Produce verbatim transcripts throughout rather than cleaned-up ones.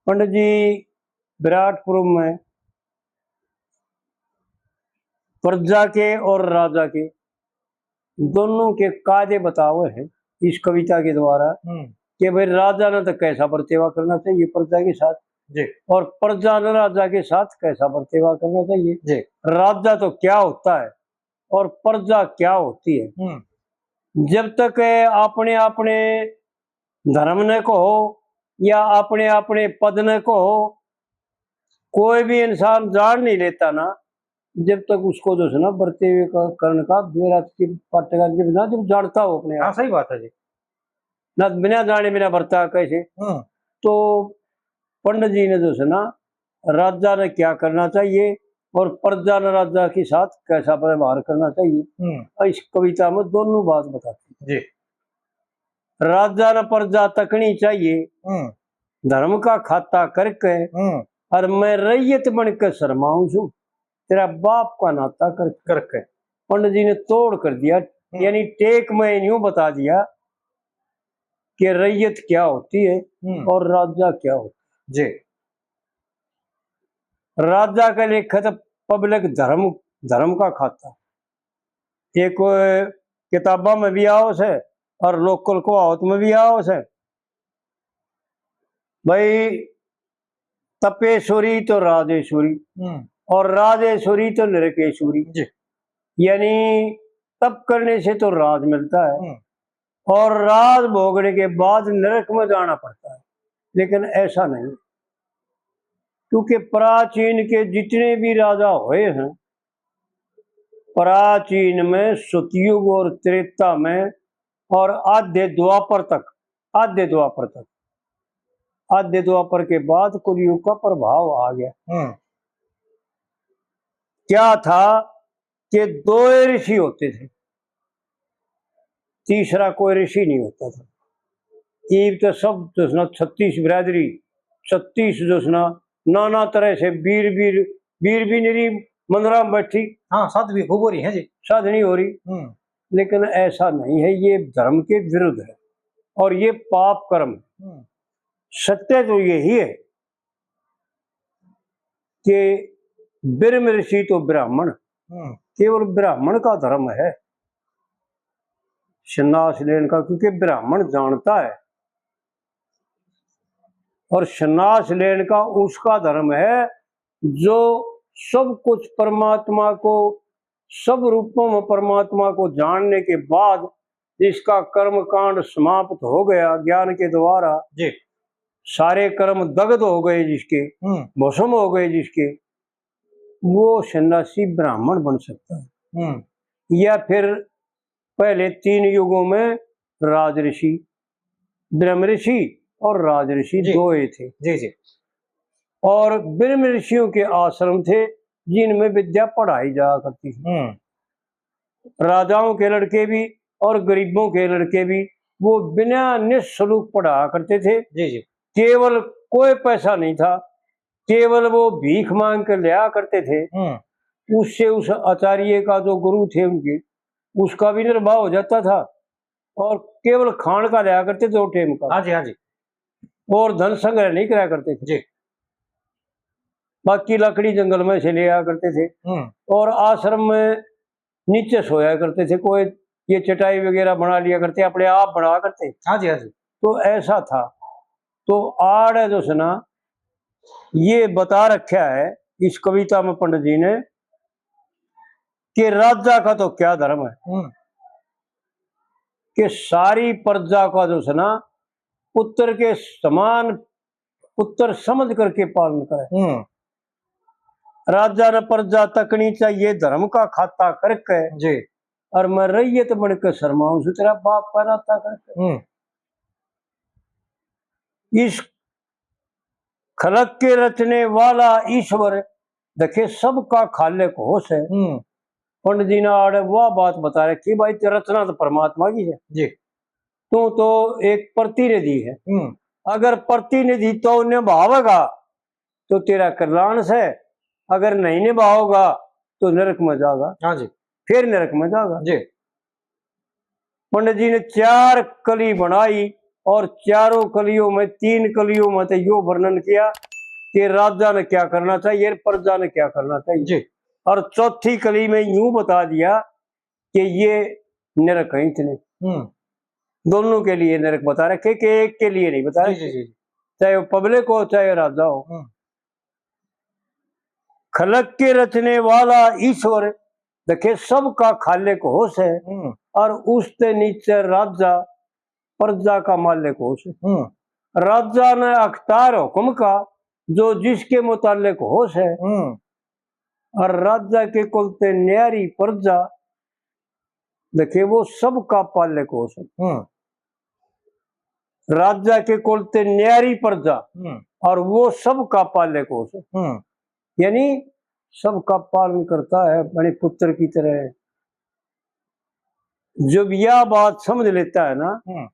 पंडित जी विराट कुंभ में प्रजा के और राजा के दोनों के कायदे बताए हुए हैं इस कविता के द्वारा। हम्म। कि भाई, राजा ने तो कैसा बर्तेवा करना चाहिए प्रजा के साथ, जी। और प्रजा ने राजा के साथ कैसा बर्तेवा करना चाहिए। जी। राजा तो क्या होता है और प्रजा क्या होती है। हम्म। जब तक अपने अपने धर्म ने कहो या अपने अपने पद ने कहो, कोई भी इंसान जान नहीं लेता ना, जब तक उसको जो है ना बर्तेवे का, करण का बेरा की पाटेगा, जब ना, जब जानता हो अपने आप। हाँ, सही बात है जी। ना बिना जाने बिना बर्ता कैसे। हम्म। तो पंडित जी ने जो है ना, राजा ने क्या करना चाहिए और प्रजा ने राजा के साथ कैसा व्यवहार करना चाहिए, हम्म। इस कविता में दोनों बात बताती है। जी। राजा ने प्रजा तकनी चाहिए, हम्म। धर्म का खाता करके, हम्म। और मैं रैयत बन के शर्माऊं छू, तेरा बाप का नाता करके। करके। पंडित जी ने तोड़ कर दिया, हम्म। यानी टेक में यूं बता दिया कि रैयत क्या होती है, हम्म। और राजा क्या होता है। जी। राजा के लेखे तो पब्लिक धर्म, धर्म का खाता। एक किताबा में भी आओ से और लोकल कहावत में भी आओ से, भाई, तपेश्वरी तो राजेश्वरी, हम्म। और राजेश्वरी तो नरकेश्वरी। जी। यानी तप करने से तो राज मिलता है, हम्म। और राज भोगने के बाद नरक में जाना पड़ता है, लेकिन ऐसा नहीं, क्योंकि प्राचीन के जितने भी राजा हुए हैं, प्राचीन में सतयुग और त्रेता में और आधे द्वापर तक, आधे द्वापर तक, आधे द्वापर के बाद कलयुग का प्रभाव आ गया। हम्म। क्या था कि दो ऋषि होते थे, तीसरा कोई ऋषि नहीं होता था। ईब तो सब जो है ना, छत्तीस बिरादरी, छत्तीस जो है ना, नाना तरह से वीर, वीर, वीर भी निरी मंदिरा में बैठी। हाँ, साध्वी खूब हो रही है जी। साधनी हो रही। हम्म। लेकिन ऐसा नहीं है, ये धर्म के विरुद्ध है और ये पाप कर्म है। हम्म। सत्य तो यही है कि ब्रह्म ऋषि तो ब्राह्मण, हम्म। केवल ब्राह्मण का धर्म है संन्यास लेने का, क्योंकि ब्राह्मण जानता है। और संन्यास लेने का उसका धर्म है जो सब कुछ परमात्मा को, सब रूपों में परमात्मा को जानने के बाद जिसका कर्म कांड समाप्त हो गया ज्ञान के द्वारा, जी। सारे कर्म दग्ध हो गए जिसके, हम्म। भस्म हो गए जिसके, वो सन्यासी ब्राह्मण बन सकता है। हम्म। या फिर पहले तीन युगों में राजऋषि, ब्रह्म ऋषि और राजऋषि जी। दो ही थे। जी, जी। और ब्रह्म ऋषियों के आश्रम थे जिनमें विद्या पढ़ाई जाया करती थी। हम्म। राजाओं के लड़के भी और गरीबों के लड़के भी, वो बिना निशुल्क पढ़ाया करते थे। जी, जी। केवल कोई पैसा नहीं था, केवल वो भीख मांग कर लिया करते थे। हम्म। उससे उस आचार्य का, जो गुरु थे उनके, उसका भी निर्वाह हो जाता था और केवल खान का लिया करते थे दो टाइम का। हाँ जी, हाँ जी। और धन संग्रह नहीं करा करते थे। जी। बाकी लकड़ी जंगल में से ले आया करते थे। हम्म। और आश्रम में नीचे सोया करते थे, कोई ये चटाई वगैरह बना लिया करते, अपने आप बना करते। हाँ जी, हाँ जी। तो ऐसा था। तो आड़ है जो है ना, ये बता रखा है इस कविता में पंडित जी ने कि राजा का तो क्या धर्म है, हम्म। कि सारी प्रजा का जो है ना, पुत्र के समान, पुत्र समझ करके पालन करे। हम्म। राजा ने प्रजा तकनी चाहिए धर्म का खाता करके, जी। और मैं रैयत बन के शर्माऊं सु तेरा बाप का नाता करके। हम्म। इस खलक के रचने वाला ईश्वर देखे सबका खालिक होश है। हम्म। पंडित जी ने आड़े वह बात बता रखी, भाई, ते रचना तो परमात्मा की है। जी। तू तो एक प्रतिनिधि है। हम्म। अगर प्रतिनिधित्व निभावेगा तो तेरा कल्याण से, अगर नहीं निभाओगा तो नरक में जागा। हाँ जी। फिर नरक में जागा। जी। पंडित जी ने चार कली बनाई और चारों कलियों में, तीन कलियों में तो यो वर्णन किया कि राजा ने क्या करना चाहिए, प्रजा ने क्या करना चाहिए। जी। और चौथी कली में यूं बता दिया कि ये नरक है इतने। हम्म। दोनों के लिए नरक बता रखे, कि एक के लिए नहीं बता जी, रखे। जी, जी। चाहे वो पब्लिक हो, चाहे राजा हो। हम्म। खलक के रचने वाला ईश्वर, देखे, सबका खालिक होश है। हम्म। और उससे नीचे राजा, प्रजा का मालिक होश है। हम्म। राजा ने अख्तार हुक्म का, जो जिसके मुतालिक होश है। हम्म। और राजा के कुल ते न्यारी प्रजा, देखे, वो सबका पालक होश है। हम्म। राजा के कुल ते न्यारी प्रजा, हम्म। और वो सबका पालक होश है। हम्म। यानी सबका पालन करता है अपने पुत्र की तरह। जब यह बात समझ लेता है ना, हम्म।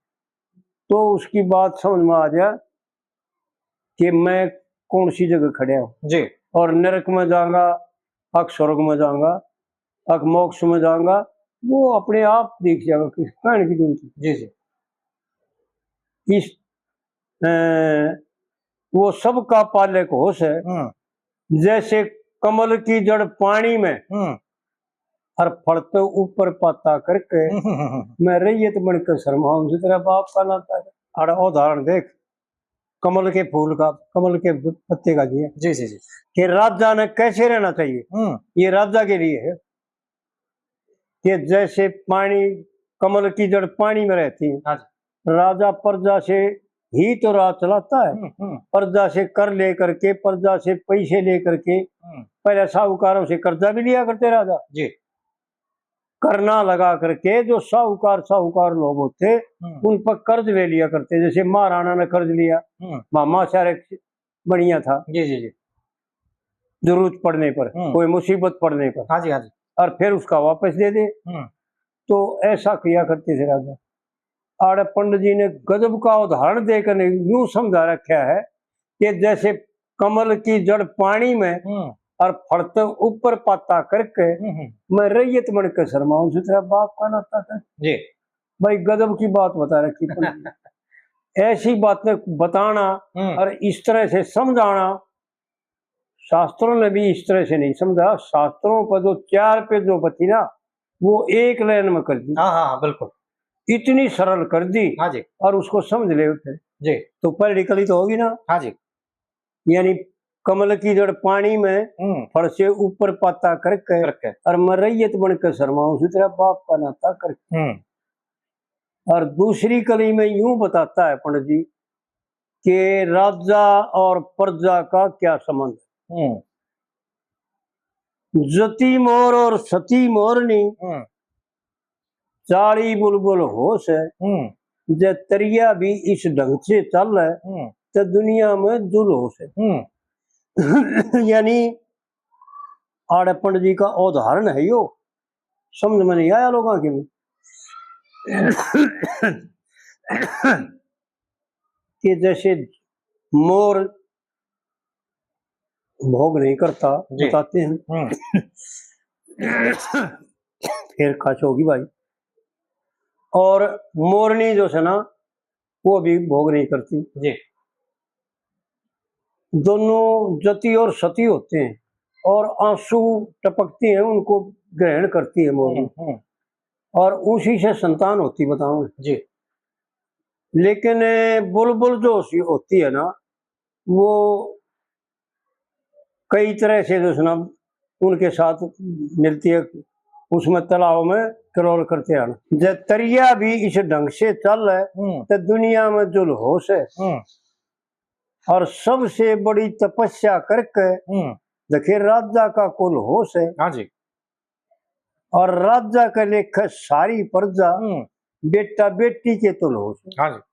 तो उसकी बात समझ में आ जाए कि मैं कौन सी जगह खड़ा हूँ। जी। और नरक में जाऊंगा, अक स्वर्ग में जाऊंगा, अक मोक्ष में जाऊंगा, वो अपने आप देख जाएगा, किस कहने की जरूरत है। जी, जी। इस, अ, वो सबका पालक होश है। हम्म। जैसे कमल की जड़ पानी में हम्म। और फल तो ऊपर पाता करके हम्म, हम्म, हम्म। मैं रैयत बन के शर्माऊं, जिस तरह बाप का नाता है। और उदाहरण देख, कमल के फूल का, कमल के पत्ते का, जी। जी, जी, जी। कि राजा ने कैसे रहना चाहिए, हम्म। ये राजा के लिए है। कि जैसे पानी, कमल की जड़ पानी में रहती है। हाँ जी। राजा प्रजा से ही तो राज चलाता है। हम्म, हम्म। प्रजा से कर लेकर के, प्रजा से पैसे लेकर के, हम्म। पहले साहूकारों से कर्जा भी लिया करते राजा। जी। करना लगा करके जो साहूकार, साहूकार लोग होते, हम्म। उन पर कर्ज ले लिया करते। जैसे महाराणा ने कर्ज लिया, हम्म। मामा सारे बढ़िया था। जी, जी, जी। जरूरत पड़ने पर, हम्म। कोई मुसीबत पड़ने पर। हाँ जी, हाँ जी। और फिर उसका वापस दे दे। हम्म। तो ऐसा किया करते थे राजा। आड़े पंडित जी ने गजब का उदाहरण देकर यूं समझा रखा है कि जैसे कमल की जड़ पानी में हम्म। और फल तो ऊपर पाता करके हम्म, हम्म। मैं रैयत बन के शर्माऊं, जिस तरह बाप का नाता है। जी। भाई, गजब की बात बता रखी पंडित जी। ऐसी बातें बताना हम्म। और इस तरह से समझाना, शास्त्रों ने भी इस तरह से नहीं समझा। शास्त्रों पर जो चार पे जो बची ना, वो एक लाइन में कर दी। हाँ, हाँ, हाँ, बिल्कुल। इतनी सरल कर दी। हाँ जी। और उसको समझ ले उठे। जी। तो पहली कली तो होगी ना। हाँ जी। यानी कमल की जड़ पानी में हम्म। फल से ऊपर पाता करके करके। और मैं रैयत बन के शर्माऊं, उसी तरह बाप का नाता करके। हम्म। और दूसरी कली में यूं बताता है पंडित जी कि राजा और प्रजा का क्या संबंध। हम्म। जती मोर और सती मोरनी, हम्म। चाली बुलबुल होश है, हम्म। जे तरिया भी इस ढंग से चल है, हम्म। तो दुनिया में जुल होश है। हम्म। यानी आड़े पंडित जी का उदाहरण है यो, समझ में नहीं आया लोगों के भी। कि जैसे मोर भोग नहीं करता, जी। बताते हैं। हम्म। फिर खास होगी भाई। और मोरनी जो है ना, वो भी भोग नहीं करती। जी। दोनों जती और सती होते हैं और आंसू टपकते हैं, उनको ग्रहण करती है मोरनी। हम्म, हम्म। और उसी से संतान होती, बताऊं। जी। लेकिन बुलबुल जो होती है ना, वो कई तरह से जो है ना उनके साथ मिलती है, उसमें तालाब में करोल करते हैं। जब तरिया भी इस ढंग से चल है, हम्म। तो दुनिया में जुल होश है। हम्म। और सबसे बड़ी तपस्या करके हम्म। देखे राजा का कुल होश है। हाँ जी। और राजा के लेखे सारी प्रजा हम्म। बेटा बेटी के तुल होश है। हाँ जी।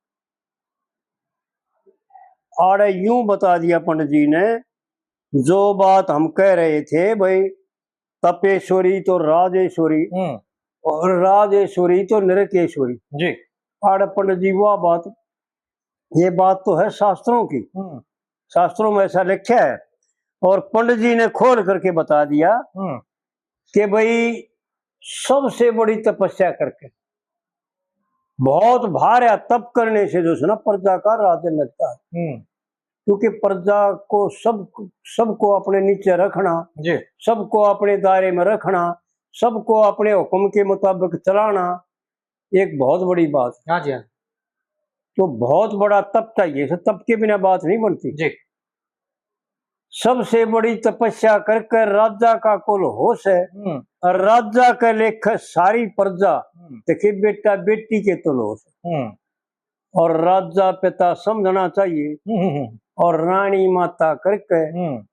आड़े यूं बता दिया पंडित जी ने, जो बात हम कह रहे थे भाई, तपेश्वरी तो राजेश्वरी हम्म। और राजेश्वरी तो नरकेश्वरी। जी। आड़े पंडित जी, वह बात, ये बात तो है शास्त्रों की, हम्म। शास्त्रों में ऐसा लिखा है। और पंडित जी ने खोल करके बता दिया हम्म। कि भाई, सबसे बड़ी तपस्या करके बहुत भारा तप करने से जो है ना, प्रजा का राज लगता है। हम्म। क्योंकि प्रजा को सब, सबको अपने नीचे रखना, जी। सबको अपने दायरे में रखना, सबको अपने हुक्म के मुताबिक चलाना, एक बहुत बड़ी बात। हाँ जी, हाँ। तो बहुत बड़ा तप चाहिए, इस तप के बिना बात नहीं बनती। जी। सबसे बड़ी तपस्या करके राजा का कुल होश है, हम्म। और राजा के लेखे सारी प्रजा। हम्म। देखिए, बेटा बेटी के तुल होश है। हम्म। और राजा पिता समझना चाहिए, हम्म, हम्म, हम्म। और रानी माता करके हम्म।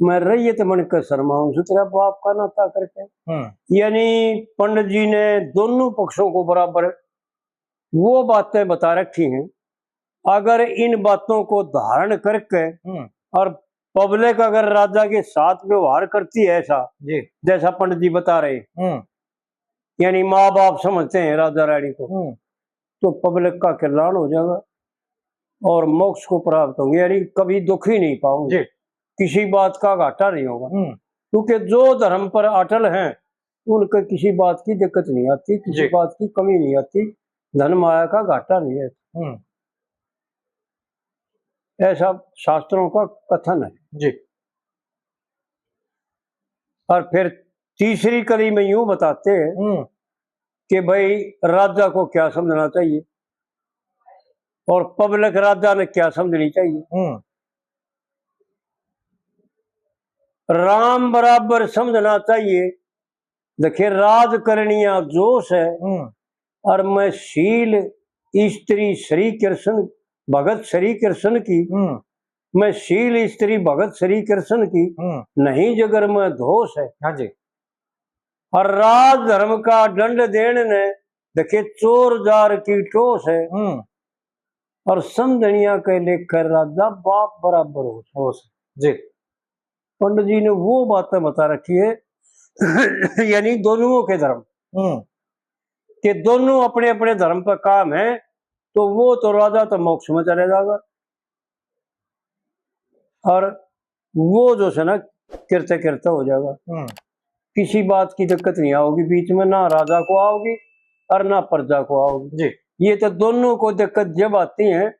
मैं रैयत बन के शर्माऊं, सो तेरा बाप का नाता करके। हम्म। यानी पंडित जी ने दोनों पक्षों को बराबर वो बातें बता रखी हैं। अगर इन बातों को धारण करके हम्म। और पब्लिक अगर राजा के साथ व्यवहार करती है ऐसा, जी। जैसा पंडित जी बता रहे, हम्म। यानी माँ बाप समझते हैं राजा रानी को, हम्म। तो पब्लिक का कल्याण हो जाएगा और मोक्ष को प्राप्त होंगे, यानी कभी दुख ही नहीं पाओगे, जी। किसी बात का घाटा नहीं होगा। हम्म। क्योंकि जो धर्म पर अटल हैं, उनके किसी बात की दिक्कत नहीं आती, किसी जी। बात की कमी नहीं आती, धन माया का घाटा नहीं है। हम्म। ऐसा शास्त्रों का कथन है। जी। और फिर तीसरी कली में यूं बताते हैं हम्म। कि भाई, राजा को क्या समझना चाहिए और पब्लिक राजा ने क्या समझनी चाहिए। हम्म। राम बराबर समझना चाहिए। देखिए, राज करनिया जोश है, हम्म। और मैं शील स्त्री श्री कृष्ण, भगत श्री कृष्ण की, हम्म। मैं शील स्त्री भगत श्री कृष्ण की, हम्म। नहीं जगर में दोष है। हाँ जी। और राज धर्म का दंड देण ने, देखे, चोर जार की टोस है। हम्म। और समझनिया के लेखे राजा बाप बराबर होश है। जी। पंडित जी ने वो बातें बता रखी है, यानी दोनों के धर्म, हम्म। कि दोनों अपने अपने धर्म पर काम है, तो वो तो राजा तो मोक्ष में चले जाएगा, और वो जो है ना, किरते किरते हो जाएगा। हम्म। किसी बात की दिक्कत नहीं आओगी बीच में, ना राजा को आओगी और ना प्रजा को आओगी। जी। ये तो दोनों को दिक्कत जब आती है।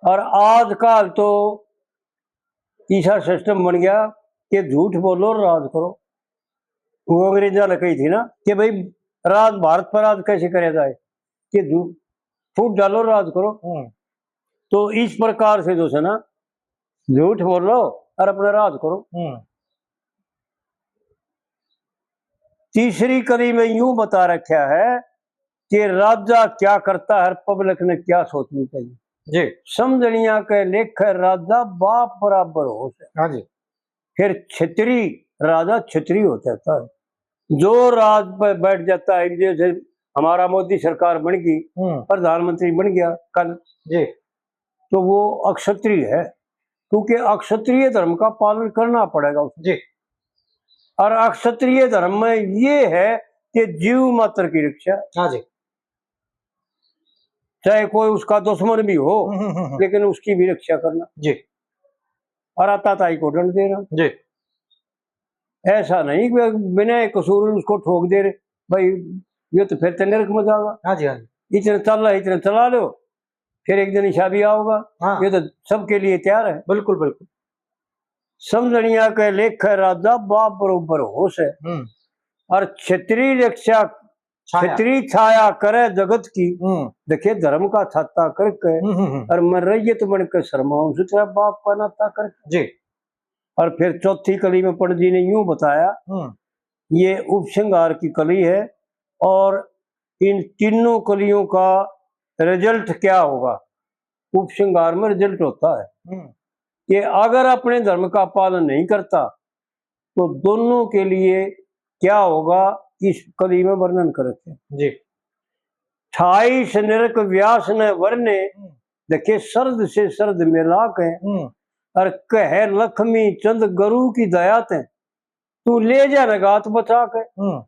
और आजकल तो ऐसा सिस्टम बन गया कि झूठ बोलो और राज करो। वो अंग्रेजा ने कही थी ना कि भाई, राज, भारत पर राज कैसे करे जाए, कि झू-, फूट डालो, राज करो। हम्म। तो इस प्रकार से जो है ना, झूठ बोलो और अपना राज करो। हम्म। तीसरी कली में यूं बता रखा है कि राजा क्या करता है और पब्लिक ने क्या सोचनी चाहिए। जी। समझनिया के लेखे राजा बाप बराबर होश है। हाँ जी। फिर छतरी, राजा छतरी हो जाता है। जो राज पर बैठ जाता है, जैसे हमारा मोदी सरकार बन गई, हम्म। प्रधानमंत्री बन गया कल, जी। तो वो अक्षत्रिय है, क्योंकि अक्षत्रिय धर्म का पालन करना पड़ेगा उसे। जी। और अक्षत्रिय धर्म में ये है कि जीव मात्र की रक्षा, हाँ जी। चाहे कोई उसका दुश्मन भी हो, हम्म, हम्म, हम्म। लेकिन उसकी भी रक्षा करना। जी। और आताताई को दंड देना। जी। ऐसा नहीं कि बिना कसूर उसको ठोक दे रहे, भाई, ये तो फिर तो नरक में जाएगा। हाँ जी, हाँ जी। इतने चल रहा है, इतने चला लो, फिर एक दिन ईसा भी आओगा। हाँ। ये तो सबके लिए तैयार है। बिल्कुल, बिल्कुल। समझनिया के लेखे राजा बाप बरोबर होश है। हम्म। और छतरी रक्षा, छाया। छतरी छाया करे जगत की। हम्म। देखे धर्म का छाता करके, हम्म, हम्म, हम्म। और मैं रैयत बन के शर्माऊं, सो तेरा बाप का नाता करके। जी। और फिर चौथी कली में पंडित जी ने यूं बताया, हम्म। ये उपसंहार की कली है और इन तीनों कलियों का रिजल्ट क्या होगा? उपसंहार में रिजल्ट होता है हम्म। कि अगर अपने धर्म का पालन नहीं करता तो दोनों के लिए क्या होगा, इस कली में वर्णन करते हैं। जी। अट्ठाईस नरक व्यास ने वर्णे, हम्म। देखे शरद से शरद मिला के, हम्म। और कहे लक्ष्मी चंद गुरु की दया ते, तू ले जा नगात बचा के। हम्म।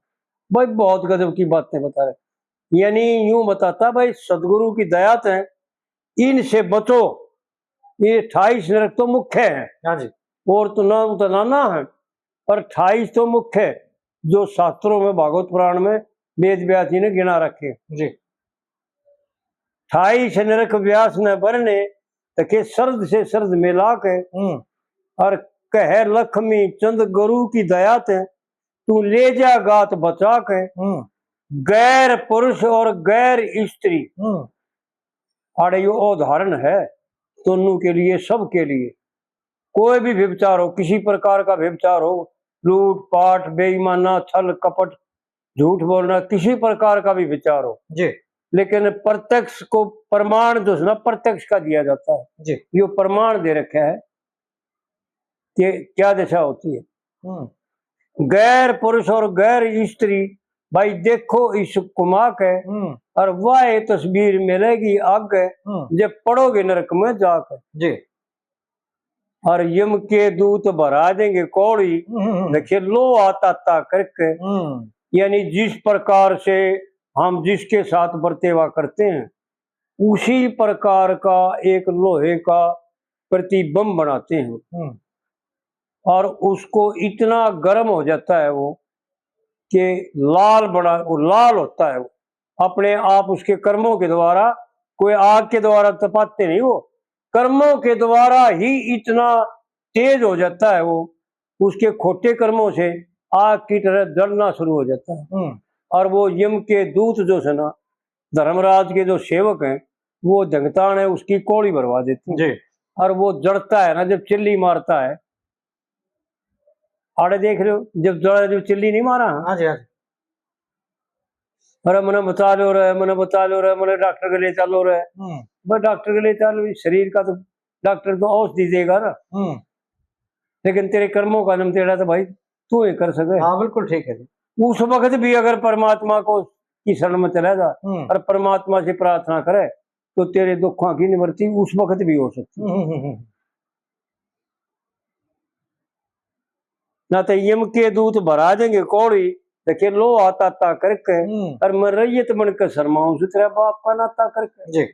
भाई, बहुत गजब की बातें बता रहे। यानी यूं बताता, भाई, सदगुरु की दया ते इनसे बचो। ये अट्ठाईस नरक तो मुख्य है। हाँ जी। और तो ना, तो नाना है, पर अट्ठाईस तो मुख्य है, जो शास्त्रों में, भागवत पुराण में वेद व्यास जी ने गिना रखे। जी। ठाई से नरक व्यास न बरने, तके सर्द से सर्द मिला के। हम्म और कह लखमी चंद गुरु की दया ते, तू ले जा गात बचा के। हम्म गैर पुरुष और गैर स्त्री, हम्म आड़े यो उदाहरण है दोनों के लिए, सबके लिए। कोई भी व्यभिचार हो, किसी प्रकार का व्यभिचार हो, लूट पाट, बेईमाना, छल कपट, झूठ बोलना, किसी प्रकार का भी विचार हो, जी लेकिन प्रत्यक्ष को प्रमाण जो है ना, प्रत्यक्ष का दिया जाता है। जी यो प्रमाण दे रखा है कि क्या दशा होती है। हम्म गैर पुरुष और गैर स्त्री, भाई देखो इस कुमा के, हम्म और वह तस्वीर मिलेगी आगे, हम्म जब पड़ोगे नरक में जाके। जी और यम के दूत भरा देंगे कौड़ी, हम्म हम्म देखिए लोहा ताता करके। हम्म यानी जिस प्रकार से हम जिसके साथ बर्तेवा करते हैं, उसी प्रकार का एक लोहे का प्रतिबिंब बनाते हैं। हम्म और उसको इतना गर्म हो जाता है वो कि लाल बना, वो लाल होता है वो, अपने आप उसके कर्मों के द्वारा, कोई आग के द्वारा तपाते नहीं वो, कर्मों के द्वारा ही इतना तेज हो जाता है वो, उसके खोटे कर्मों से आग की तरह जलना शुरू हो जाता है। हम्म और वो यम के दूत जो है ना, धर्मराज के जो सेवक हैं, वो धंगतान है, उसकी कौड़ी भरवा देते हैं। जी और वो जड़ता है ना, जब चिल्ली मारता है, आड़े देख रहे हो, जब जड़ा, जब चिल्ली नहीं मारा, हाँ जी हाँ जी अरे मने बचा लो रे, मने बचा लो रे, मने डॉक्टर के ले चलो रे। हम्म बस डॉक्टर के ले चलो, इस शरीर का तो डॉक्टर तो औषधि देगा ना, हम्म लेकिन तेरे कर्मों का नाम तेरा तो भाई तू ही कर सके। हाँ बिल्कुल ठीक है जी उस वक्त भी अगर परमात्मा को की शरण में चला जा हम्म और परमात्मा से प्रार्थना करे, तो तेरे दुखों की निवृत्ति उस वक्त भी हो सकती है। हम्म हम्म हम्म ना तो यम के दूत भरा देंगे कौड़ी, देखिए लोहा ताता करके, हम्म और मैं रैयत बन के शर्माऊं सु तेरा बाप का नाता करके। जी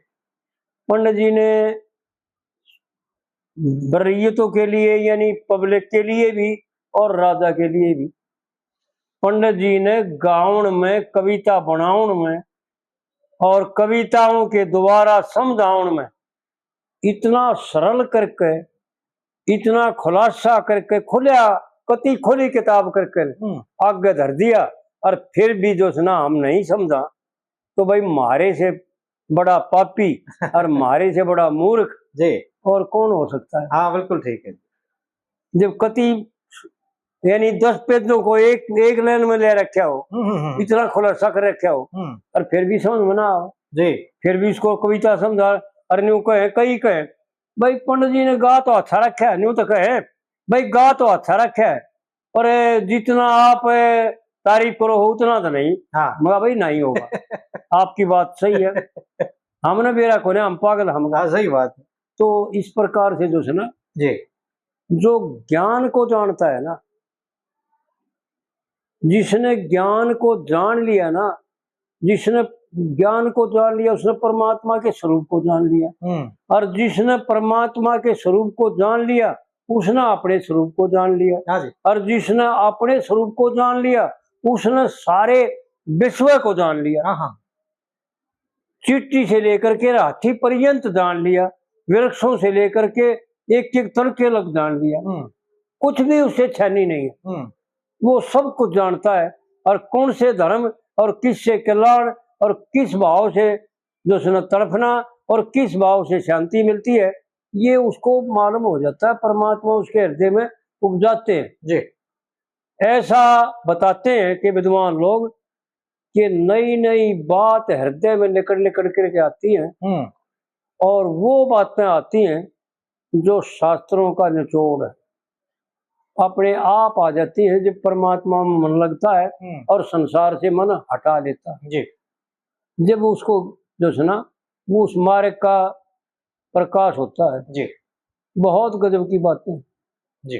पंडित जी ने रैयतों के लिए, यानी पब्लिक के लिए भी और राजा के लिए भी, पंडित जी ने गाउन में, कविता बनाउन में और कविताओं के द्वारा समझाउन में इतना सरल करके, इतना खुलासा करके, खुल्या, कति खुली किताब करके हम्म आगे धर दिया। और फिर भी जो है ना हम नहीं समझा, तो भाई, म्हारे से बड़ा पापी और म्हारे से बड़ा मूर्ख जी और कौन हो सकता है? हाँ बिल्कुल ठीक है जब कति, यानी दस पेजों को एक एक लाइन में ले रखा हो, हम्म हम्म हम्म इतना खुलासा कर रखा हो, हम्म और फिर भी समझ में ना आओ, जी फिर भी उसको कविता समझा, और न्यू कहे, कई कहे, भाई, पंडित जी ने गा तो अच्छा रखा है, न्यू तो कहे, भाई, गा तो अच्छा रखा है, पर जितना आप तारीफ करो हो उतना तो नहीं। हाँ मगर भाई, नहीं होगा। आपकी बात सही है, हमने बेरा कोने, हम पागल, हम। हाँ सही बात है तो इस प्रकार से जो है ना, जी जो ज्ञान को जानता है ना, जिसने ज्ञान को जान लिया ना, जिसने ज्ञान को जान लिया, उसने परमात्मा के स्वरूप को जान लिया। हम्म और जिसने परमात्मा के स्वरूप को जान लिया, उसने अपने स्वरूप को जान लिया। हाँ जी और जिसने अपने स्वरूप को जान लिया, उसने सारे विश्व को जान लिया। हाँ हाँ चींटी से लेकर के हाथी पर्यंत जान लिया, वृक्षों से लेकर के एक एक तन के लग जान लिया। हम्म कुछ भी उससे छानी नहीं है, हम्म वो सब कुछ जानता है। और कौन से धर्म और किससे कल्याण और किस भाव से जो है ना तड़फना और किस भाव से शांति मिलती है, ये उसको मालूम हो जाता है। परमात्मा उसके हृदय में उपजाते हैं। जी ऐसा बताते हैं कि विद्वान लोग कि नई नई बात हृदय में निकल निकल करके आती है, हम्म और वो बातें आती हैं जो शास्त्रों का निचोड़ है, अपने आप आ जाती है। जब परमात्मा में मन लगता है हम्म और संसार से मन हटा लेता है, जी जब उसको जो है ना, वो उस मार्ग का प्रकाश होता है। जी बहुत गजब की बातें। जी